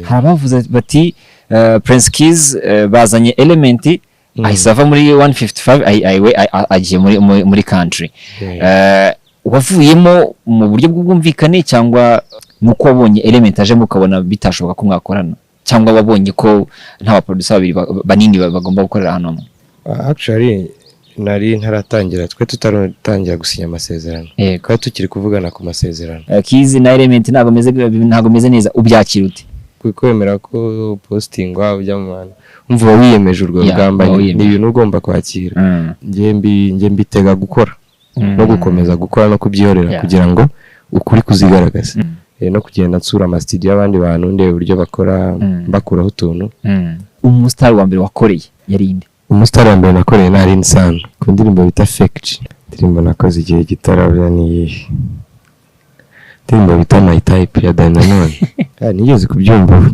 Hari abavuze bati Prince Kiiiz, bazanye Element, ahise ava muri 155, agiye muri country. Wavuyemo mu buryo bw'ubwumvikane, cyangwa nuko wabonye Element ajemo ukabona bitashoboka ko mwakorana, cyangwa wabonye ko nta baproducer babiri banini bagomba gukorera hano hamwe? Actually, nari ntaratangira, twe tutaratangira gusinya amasezerano. Twari tukiri kuvugana ku masezerano. Kiiiz na Element ntabwo meze neza, ubyakira ute? Kwemera ko postingwa ujya mu bantu, umva, uba wiyemeje urwo rugamba. Uba Ni wiyemeje. ibintu ugomba kwakira. Njye mbitega gukora no gukomeza gukora no kubyihorera kugira ngo ukuri kuzigaragaze. No kugenda nsura amasitidiyo y'abandi bantu, ndeba uburyo bakora, mbakuraho utuntu. Umusitari wa mbere wakoreye yari inde? Umusitari wa mbere nakoreye ni Alyn Sano ku ndirimbo bita Fake G. Indirimbo nakoze igihe gitarabya ni iyihe? Indirimbo bita My Type ya Danny Nanone. Nigeze kubyumva.